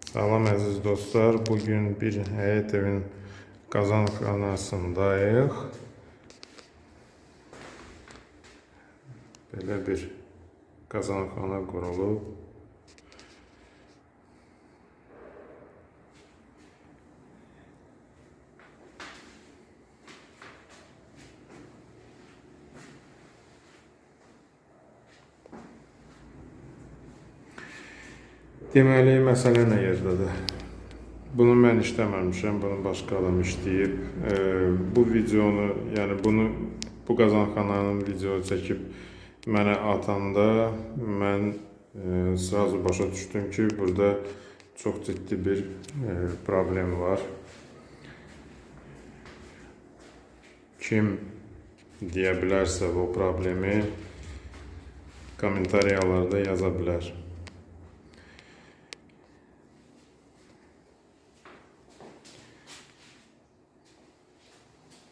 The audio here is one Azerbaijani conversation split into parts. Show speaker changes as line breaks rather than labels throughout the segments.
Salam əziz dostlar. Bugün bir həyət evin qazanxanasındayıq. Belə bir qazanxana qurulub. Deməli, məsələ nə yerdədir? Bunu mən işləməmişəm, bunu başqa adam işləyib. Bu videonu, yəni bunu bu qazanxananın video çəkib mənə atanda mən srazu başa düşdüm ki, burada çox ciddi bir problem var. Kim deyə bilərsə bu problemi kommentariyalarda yaza bilər.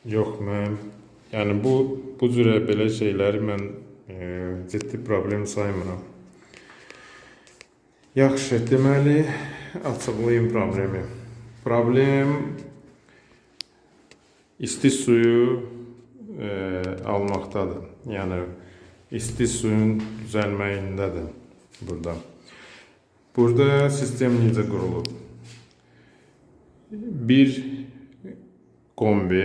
Yox, mən yəni bu cürə belə şeyləri mən ciddi problem saymıram. Yaxşı, deməli açıqlayım problemi. Problem isti suyu almaqdadır. Yəni isti suyun düzəlməyindədir burada. Burada sistem necə qurulub? Bir kombi,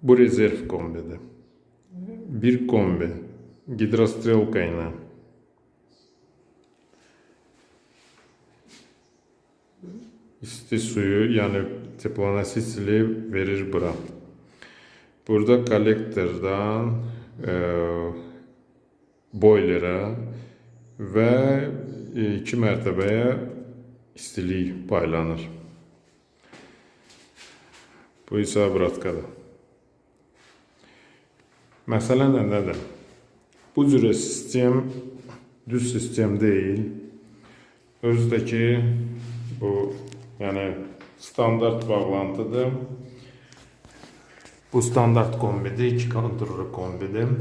bu rezerv kombidir. Bir kombi gidrostrelka ilə isti suyu, yəni teplonосители verir bura. Burada kollektordan boilerə və iki mərtəbəyə istilik paylanır. Bu isə obratkadır. Məsələ nədədir? Bu cürə sistem düz sistem deyil. Özü də ki, bu yəni standart bağlantıdır. Bu standart kombidir, iki konturlu kombidir.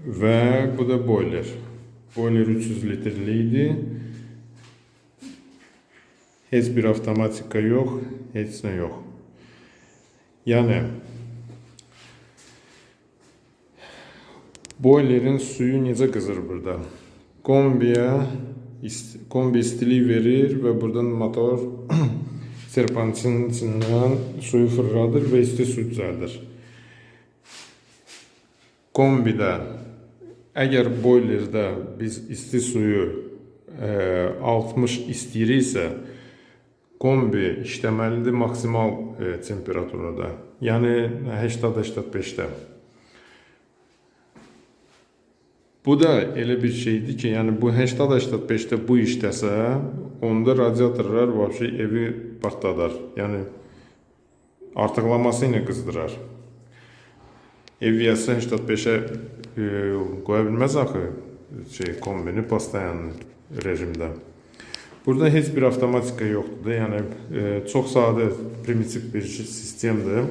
Və bu da boiler. Boiler 300 litrlik idi. Heç bir avtomatika yox, heç nə yox. Yəni boilerin suyu necə qızır burada? Kombiyə kombi istilik verir və buradan motor serpantinin içindən suyu fırladır və isti su düzəldir. Kombidə əgər boilerdə biz isti suyu 60 istəyiriksə, kombi işləməlidir maksimal temperaturada. Yəni 80-85-də. Bu da elə bir şeydir ki, yəni bu 80-85-də bu işləsə, onda radiatorlar vəbşi evi partladar. Yəni artıqlaması ilə qızdırar. Ev yiyəsi 85-ə qoya bilməz axı şey kombini postoyanlı rejimdə. Burada heç bir avtomatika yoxdur da, yəni çox sadə, primitiv bir sistemdir.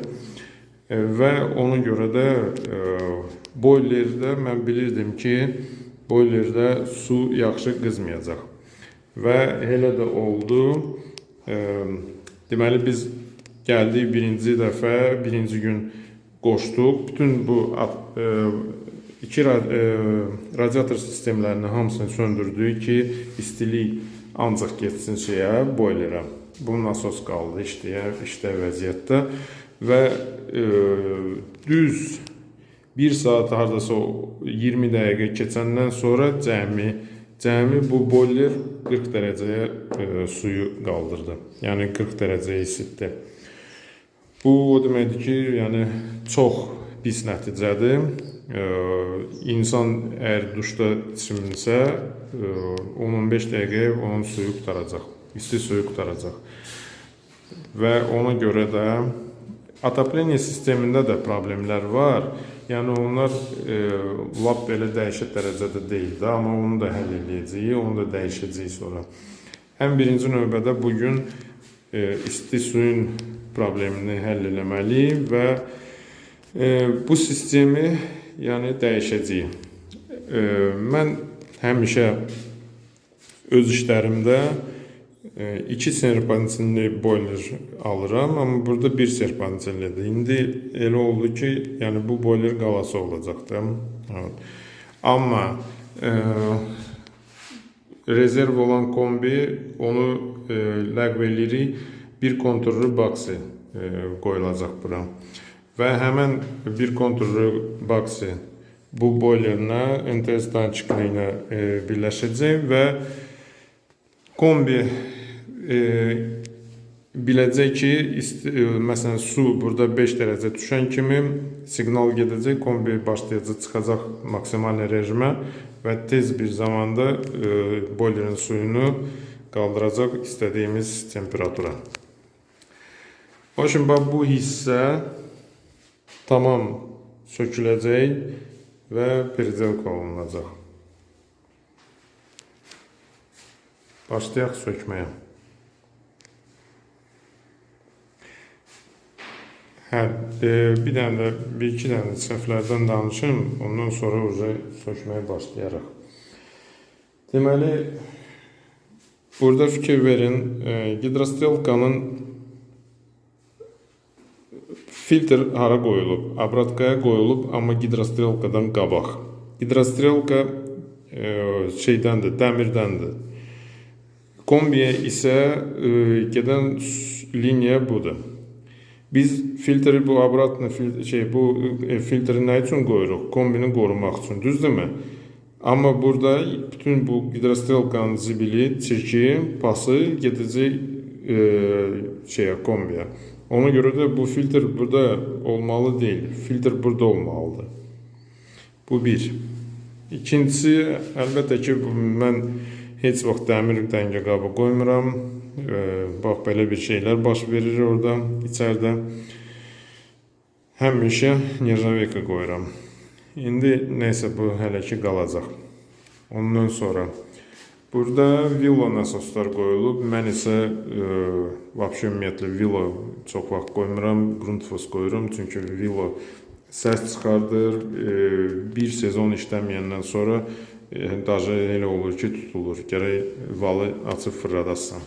Və ona görə də boilerdə mən bilirdim ki, boilerdə su yaxşı qızmayacaq. Və elə də oldu. Deməli biz gəldik birinci dəfə, birinci gün qoşduq. Bütün bu iki radiator sistemlərinin hamısını söndürdük ki, istilik ancaq getsin şeyə, boilerə. Bu nasos qaldı işləyə vəziyyətdə və düz 1 saat hardasa 20 dəqiqə keçəndən sonra cəmi bu boiler 40 dərəcəyə suyu qaldırdı. Yəni 40 dərəcəyə isitdi. Bu o deməkdir ki, yəni çox pis nəticədir. İnsan əgər duşda çiminsə, 10-15 dəqiqəyə onun suyu qurtaracaq. İsti suyu qurtaracaq. Və ona görə də atopleniya sistemində də problemlər var. Yəni onlar lap belə dəhşət dərəcədə deyil də, amma onu da həll eləyəcəyik, onu da dəyişəcəyik sonra. Ən birinci növbədə bu gün isti suyun problemini həll eləməliyik və bu sistemi yəni dəyişəcəyik. Mən Həmişə öz işlərimdə iki serpantinli boiler alıram, amma burada bir serpantinlidir. İndi elə oldu ki, yəni bu boiler qalası olacaqdır. Evet. Amma rezerv olan kombi onu ləğv eləyirik. Bir konturlu baksi qoyulacaq bura. Və həmən bir konturlu baksi bu boilerlə NTS dançikli ilə birləşəcək və kombi biləcək ki, məsələn su burada 5 dərəcə düşən kimi siqnal gedəcək, kombi başlayacaq, çıxacaq maksimal rejimə və tez bir zamanda boilerin suyunu qaldıracaq istədiyimiz temperatura. Onun üçün bax bu hissə tamam söküləcək və peridelka olunacaq. Başlayaq sökməyə. Hə, bir dənə də, bir iki dənə də səhvlərdən danışım, ondan sonra uca sökməyə başlayarıq. Deməli, burada fikir verin, gidrostrelkanın filtr hara qoyulub? Abratkaya qoyulub, amma gidrostrelkadan qabaq. Gidrostrelka şeydəndir, dəmirdəndir. Kombiyə isə gedən liniya budur. Biz filtri bu abratlı filtr, bu filtri nə üçün qoyuruq? Kombini qorumaq üçün, düzdürmü? Amma burada bütün bu gidrostrelkanın zibili, çirki, pası gedəcək kombiyə. Ona görə də bu filtr burada olmalı deyil. Filtr burada olmalıdır. Bu bir. İkincisi, əlbəttə ki, mən heç vaxt dəmir dəngə qabı qoymuram. Bax, belə bir şeylər baş verir orada, içəridə. Həmişə nerjaveyka qoyuram. İndi nəysə bu hələ ki qalacaq. Ondan sonra burada Vilo nasoslar qoyulub. Mən isə vəbşə ümumiyyətlə Vilo çox vaxt qoymuram. Grundfos qoyuram. Çünki Vilo səs çıxardır. Bir sezon işləməyəndən sonra daşı elə olur ki, tutulur. Gərək valı açıb fırladasan.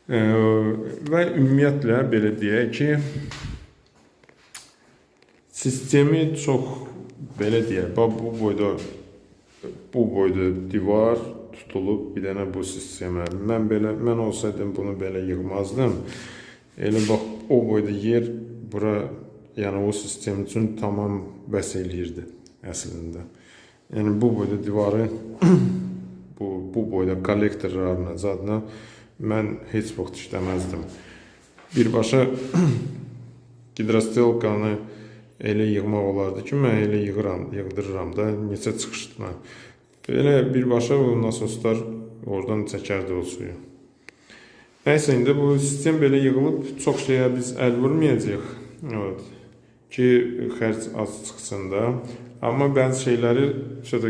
Və ümumiyyətlə belə deyək ki, sistemi çox belə deyək, bax bu boyda divar tutulub bir dənə bu sistemə. Mən olsaydım bunu belə yığmazdım. Elə bax o boyda yer bura, yəni o sistem üçün tamam bəs eləyirdi əslində. Yəni bu boyda divarı bu boyda kollektorlarla zadla mən heç vaxt işləməzdim. Birbaşa gidrostrelkanı elə yığmaq olardı ki, mən elə yığıram, yığdırıram da neçə çıxışına. Elə birbaşa o nasoslar oradan çəkərdi o suyu. Nəysə, indi bu sistem belə yığılıb, çox şeyə biz əl vurmayacağıq. Evet. Ki, xərc az çıxsın da. Amma bəzi şeyləri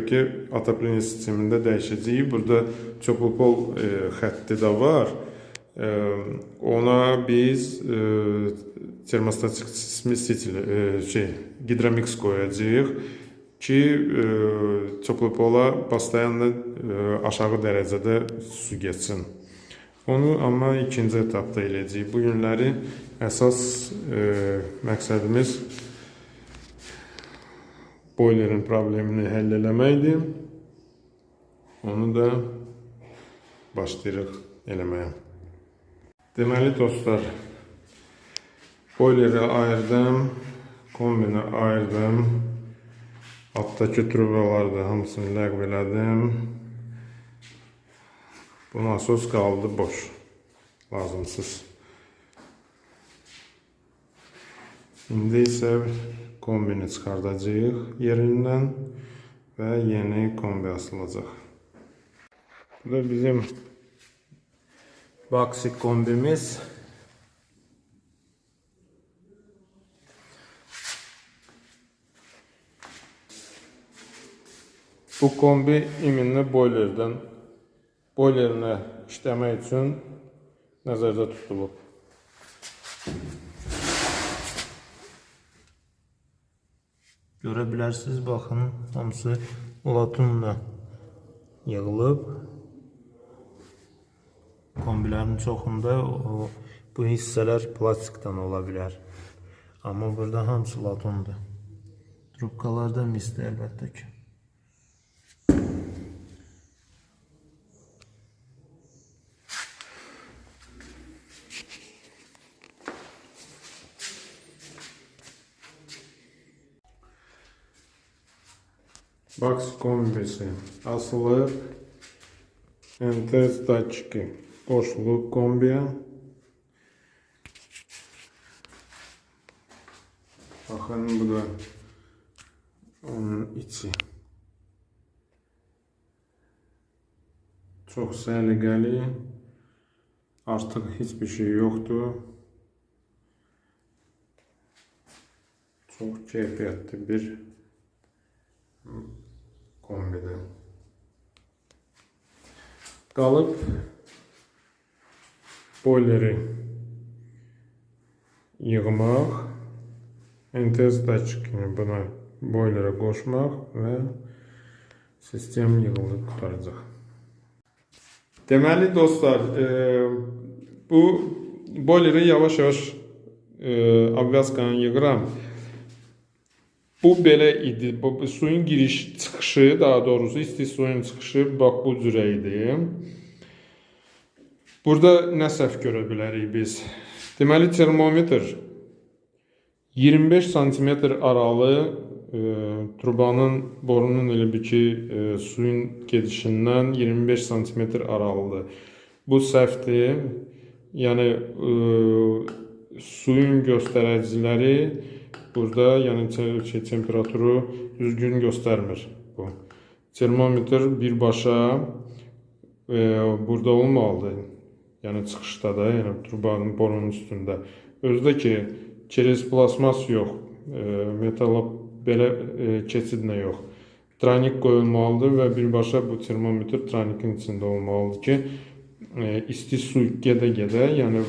ki, atopleniya sistemində dəyişəcəyik. Burada çoplopol xətti də var. Ona biz termostatik smesitel, gidromix qoyacağıq ki, çoplopola постоянно aşağı dərəcədə su getsin. Onu amma ikinci etapda eləyəcəyik. Bu günləri əsas məqsədimiz boilerin problemini həll eləməkdir. Onu da başlayırıq eləməyə. Deməli dostlar, boileri ayırdım, kombini ayırdım, altdakı trubaları da hamısını ləğv elədim. Bu nasos qaldı boş, lazımsız. İndi isə kombini çıxardacağıq yerindən və yeni kombi asılacaq. Bu da bizim Baxi kombimiz. Bu kombi iminli boilerinə işləmək üçün nəzərdə tutulub.
Görə bilərsiniz, baxın, hamısı latunla yığılıb. Kombilərin çoxunda bu hissələr plastikdən ola bilər. Amma burada hamısı latundur. Trubkalar da misdir əlbəttə ki.
Box kombisi asılıb. NTS datçiki qoşulub kombiyə. Baxın, bu da onun içi. Çox səliqəli. Artıq heç bir şey yoxdur. Çox keyfiyyətli bir kombidir. Qalıb boileri yığmaq, NTS datçikini buna boilerə qoşmaq və sistem yığılıb qurtaracaq. Deməli dostlar, bu boileri yavaş-yavaş obvязkanı yığıram. Bu belə idi. Bu suyun giriş çıxışı, daha doğrusu isti suyun çıxışı bax bu cürə idi. Burada nə səhv görə bilərik biz? Deməli termometr 25 sm aralı trubanın, borunun elə bir ki, suyun gedişindən 25 sm aralıdır. Bu səhvdir. Yəni suyun göstəriciləri burada, yəni temperaturu düzgün göstərmir bu. Termometr birbaşa burada olmalıdır. Yəni çıxışda da, yəni trubanın, borunun üstündə. Özü də ki, çerez plasmas yox, metala belə keçidlə yox. Tranik qoyulmalıdır və birbaşa bu termometr tranikin içində olmalıdır ki, isti su gedə-gedə, yəni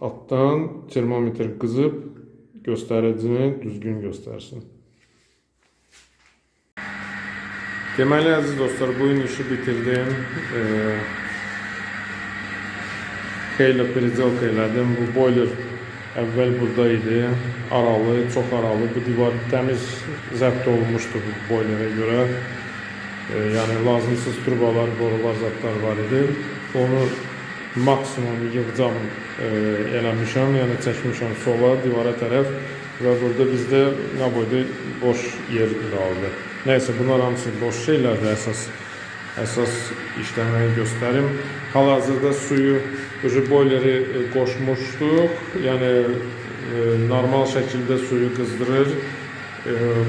altdan termometr qızıb göstəricini düzgün göstərsin. Deməli, əziz dostlar, bu gün işi bitirdim. Xeyli perizelka elədim. Bu boiler əvvəl burada idi. Aralı, çox aralı. Bu divar təmiz zəbt olunmuşdu bu boilerə görə. Yəni lazımsız trubalar, borular, zətlər var idi. Onu maksimum yığcam eləmişəm, yəni çəkmişəm sola, divara tərəf və burada bizdə nə boyda boş yer qaldı. Nəysə, bunlar hamısı boş şeylərdir, əsas işləməyi göstərim. Hal-hazırda suyu, ucu boileri qoşmuşduq, yəni normal şəkildə suyu qızdırır.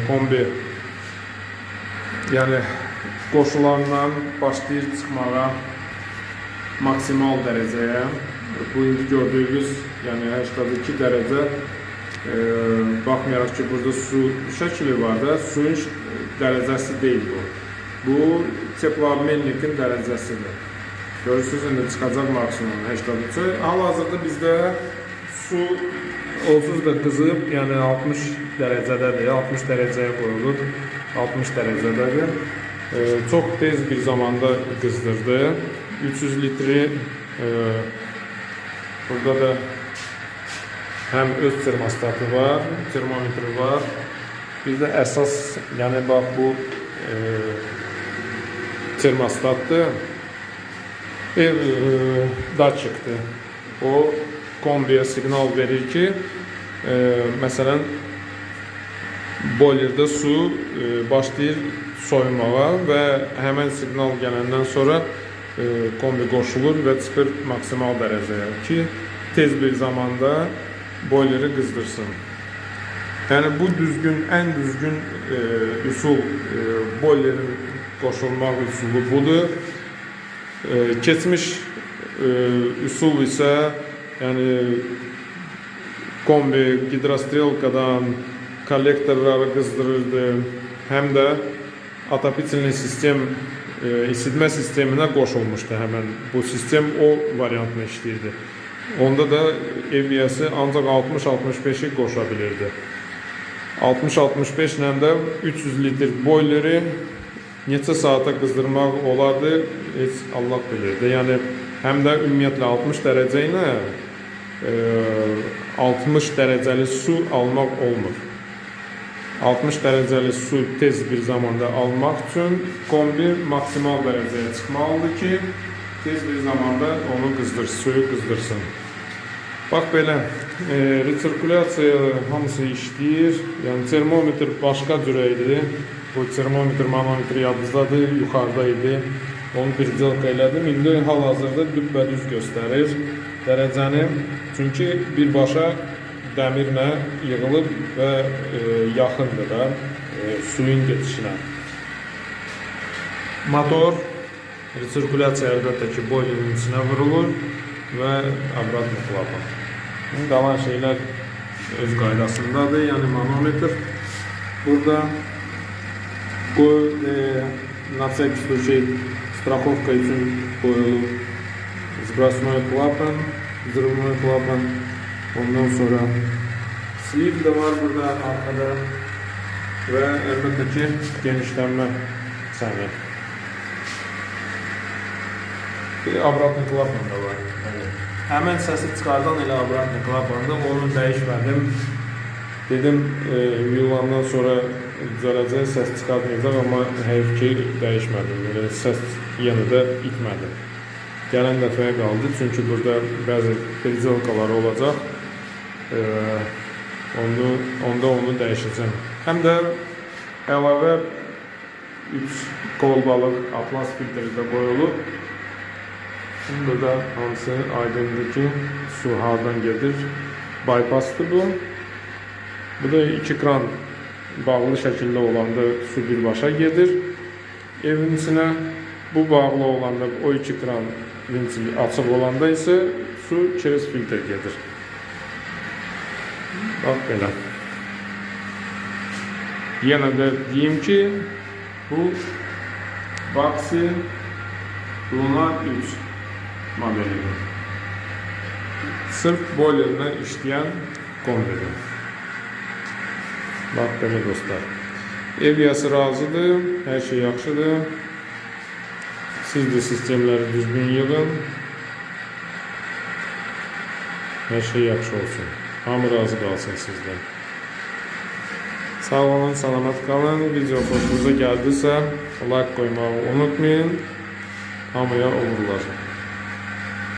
Kombi, yəni qoşulandan başlayır çıxmağa maksimal dərəcəyə. Bu indi gördüyünüz, yəni 82 dərəcə, baxmayaraq ki, burada su şəkili var da, suyun dərəcəsi deyil bu. Bu teploobmennikin dərəcəsidir. Görürsünüz, indi çıxacaq maksimum 83-ə. Hal-hazırda bizdə su onsuz da qızıb, yəni 60 dərəcədədir, 60 dərəcəyə qoyulub, 60 dərəcədədir. Çox tez bir zamanda qızdırdı. 300 litri burada da həm öz termostatı var, termometri var. Bir də əsas, yəni bax bu termostatdır. Datçikdir. O kombiyə siqnal verir ki, məsələn boilerdə su başlayır soyumağa və həmən siqnal gələndən sonra kombi qoşulur və çıxır maksimal dərəcəyə ki, tez bir zamanda boileri qızdırsın. Yəni bu düzgün, ən düzgün üsul, boilerin qoşulmaq üsulu budur. Keçmiş üsul isə, yəni kombi gidrostrelkadan kollektorları qızdırırdı. Həm də otopительный sistem, isidmə sisteminə qoşulmuşdu həmən. Bu sistem o variantla işləyirdi. Onda da ev yiyəsi ancaq 60-65-i qoşa bilirdi. 60-65 ilə də 300 litr boileri Neçə saata qızdırmaq olardı, heç Allah bilir də. Yəni həm də ümumiyyətlə 60 dərəcə ilə 60 dərəcəli su almaq olmur. 60 dərəcəli su tez bir zamanda almaq üçün kombi maksimal dərəcəyə çıxmalıdır ki, tez bir zamanda onu qızdır, suyu qızdırsın. Bax belə, resirkulyasiya hamısı işləyir. Yəni termometr başqa cürə idi. Bu termometr, manometr yadınızdadır, yuxarıda idi. Onu bir zelka elədim. İndi hal-hazırda düppədüz göstərir dərəcəni. Çünki birbaşa dəmirlə yığılıb və yaxındır da suyun gedişinə. Motor resirkulyasiya əlbəttə ki, boilerin içinə vurulur və obratno klapan. Qalan şeylər öz qaydasındadır. Yəni manometr burada qoy на всякий случай страховка üçün qoyulub. Сбросной клапан, взрывной клапан. Ondan sonra sleeve də var burada arkada və əlbəttə ki genişlənmə çəni. Bir obratno klapan da var.
Bəli. Həmən səsi çıxardan elə obratno klapandır. Onu dəyişmədim.
Dedim, yuyulandan sonra düzələcək, səs çıxartmayacaq, amma heyf ki, dəyişmədim. Elə səs yenə də itmədi. Gələn dəfəyə qaldı, çünki burada bəzi perizelkalar olacaq. Onda onu dəyişəcəm. Həm də əlavə 3 kolbalıq atlas filtri də qoyulub. Bunda da hamısı aydındır ki, su hardan gedir. Bypassdır bu. Bu da iki kran bağlı şəkildə olanda su birbaşa gedir evin içinə. Bu bağlı olanda o iki kran ventil açıq olanda isə su через filtr gedir. Bax belə. Yenə də deyim ki, bu Baxi Luna 3 modelidir. Sırf boilerlə işləyən kombidir. Bax belə dostlar. Ev yiyəsi razıdır, hər şey yaxşıdır. Siz də sistemləri düzgün yığın. Hər şey yaxşı olsun. Hamı razı qalsın sizdən. Sağ olun, salamat qalın. Video xoşunuza gəldisə, like qoymağı unutmayın. Hamıya uğurlar.